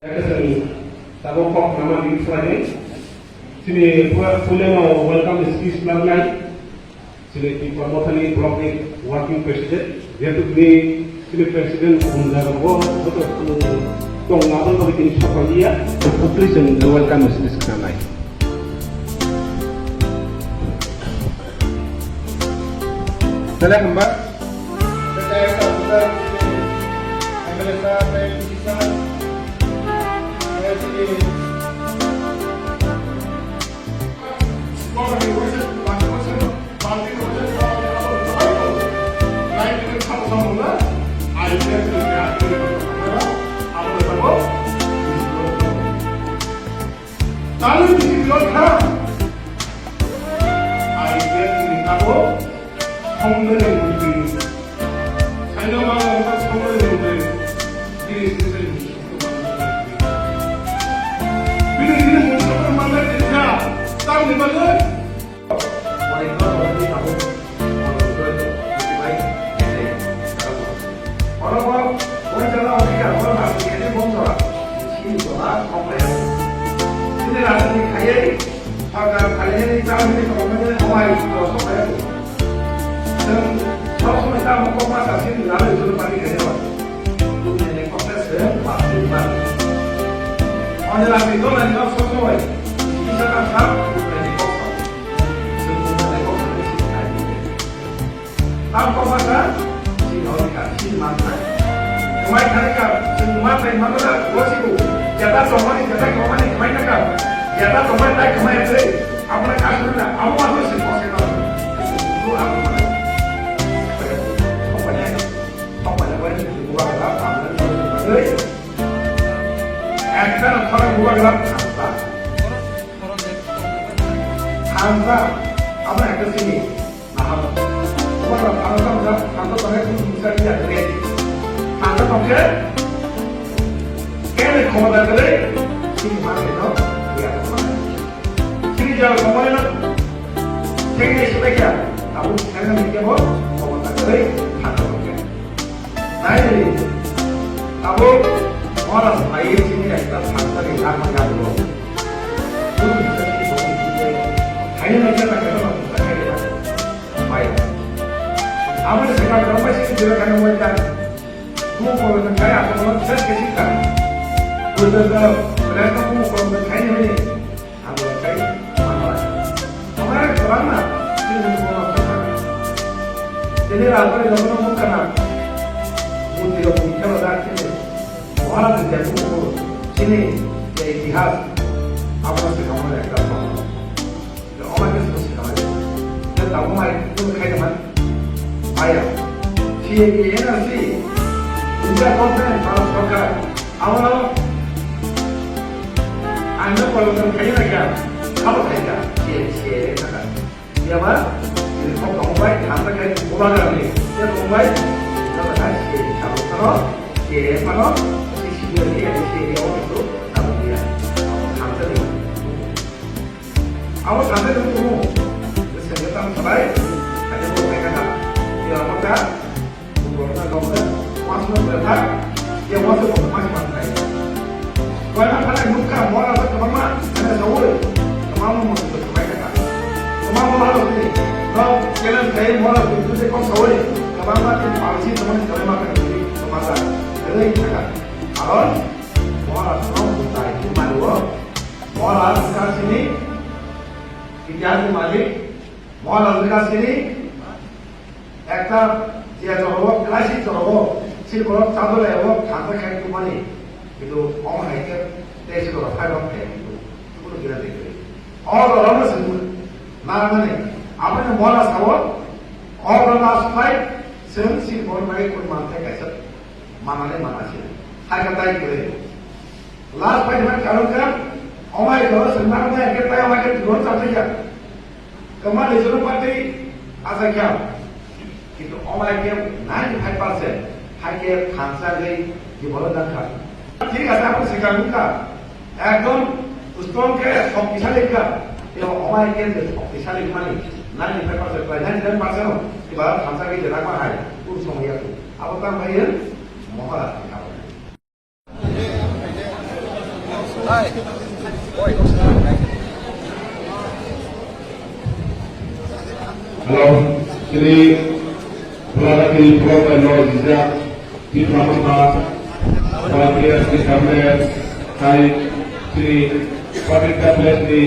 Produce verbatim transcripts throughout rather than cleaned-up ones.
Tabuk kok nama di selain sini pura puleno welcome speech lagnai. Sini di Kormothani block ni working president, jehetu bini sini president unjaga bo boto tong abang bagi tini sokol dia. Please welcome speech khnanai. Selain hamba. Talo bisi biyo kha. Ai je ni tabo songdani mundri. Saino ma ma songdani mundri. Bini sisai ni. Bini bini mundri manai kisa. Tamni bagwi. Oro bo, bo jora o khe abo ba khe bo jora. Sini jora kok le. Sini rajni khaiye, sorkar khaiye ni ta ni kok le hawai to sok le. Seng sok sok ta mo kok ma sa sini la le jora pati khaiye ba. Tu ne ne kok le se ba se ba. Ani rajni jora ni kok sok sok wai. Isa ka sa, ne kok sok. Seng ne kok sok sini khaiye. Tam kok ma sa, sini hori ka, sini man thai. Kemai thai ka, sini man thai, man thai, bo si bu. Jata tongmani, jata tongmani, kemai na ka. Jata tongmani, tai kemai thai. Apna ka sunu na, amo ma sunu si kok se ka. Tu amo ma. Kok ma ya, kok ma ya, kok ma ya, kok ma ya, kok ma ya. Ekta na thora buwa gela thangsa. Thangsa, amo ekta sini. Naham. Omo no thangsa, thangsa tongnai kunu bwsa ya kre. Thangsa tongkhe, kene khomota kwrwi, sini ma khe no, ya khe ma. Sini jal khomoi no, thengni sibai kya, abo thengni kebo, khomota kwrwi, thangsa tongkhe. Nai di, abo, mora sai sini ekta thangsa ni nama ya bo. Kunu bwsa sini bo, thangni kya na kya no, thangsa kya. Bai. Abo ni saka kang bai sini jira kang bai kang. Bumo kolom bai kaya, kolom ses ke sika. Bujo jo, resta bumo kolom bai kaya ni. Abo bai kaya, mana bai. Amar kolom na, sini bumo kolom bai kaya. Sini rajba ni logo buka na. Buti lo buka lo dak sini. Wala buti lo buka. Sini, ya itihas. Abo ni saka mana ya. Omo khe sosi khamai. Khe tabuk mai kunu khai tongmani. Maya. C A A N R C. India government, Bharat Sarkar. Abono ang no pollution khai na kya? Abo khai kha. C A A N R C. Yaba, ini kok tong bai, thangsa khai bubagra ni. Ya tong bai, ya ba khai C A A N R C phano, C A A N R C phano, C C B R ni, C A A N R C phano, thangsa ni. Abo sase tong tong. Sengke tam salai. Kade bo kaya kata. Ya maka. Corona gomda. Mas mas berha. Ya mas mas mas mas kai. Kaya kata muka mora sa kama. Kena sawi. Kama mo mo sa kama kata. Kama mo harus ni. No, kena saya mora sa itu saya kau sawi. Kama ma tin palsi teman kama ma kena ni. Kama sa. Jadi kata. Aron. Mora sa no. Sai. Maru. Maharaj wngkha chini itihasni malik, Maharaj wngkha chini ekta je jora o, kwlaisi jora o, chini borok chadolai o thangsa khai tongmani, kintu omo hai khe tei se jora phai rok thai kintu chukunu gina de kwrwi. O jora no chwng narwknani, aboni Maharaj sao, o jora no aswk khai chwng chini borok bai koi manthai kaisa manani mana se. Hai khe tai kwrwi. Last pai thangna karon kha, omai jora sengma omai ke tai omai ke duron sa thai ya. Kama le jora pati asa kya. Kintu omai ke ninety five percent hai ke thansa gei di bolo dan kha. Thik ase, apni se karon kha. Ekdom strong ke shoktisali kha. Yo omai ke je shoktisali mani ninety five percent pai ninety nine percent iba thansa gei je rakma hai. Pur somoi ya tu. Abo tam hai ya. Maharaj kha. Hello, chini Bwlada chini block bai no jijak, chini Bwlada, volunteers ni government, hai chini public affairs ni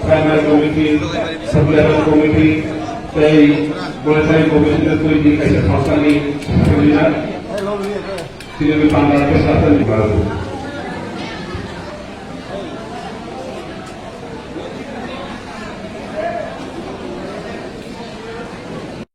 primary committee, supplemental committee, tei monitoring committee ni twi di kaisa songsa ni secretary na, chini Bwlada khe sasa ni baru.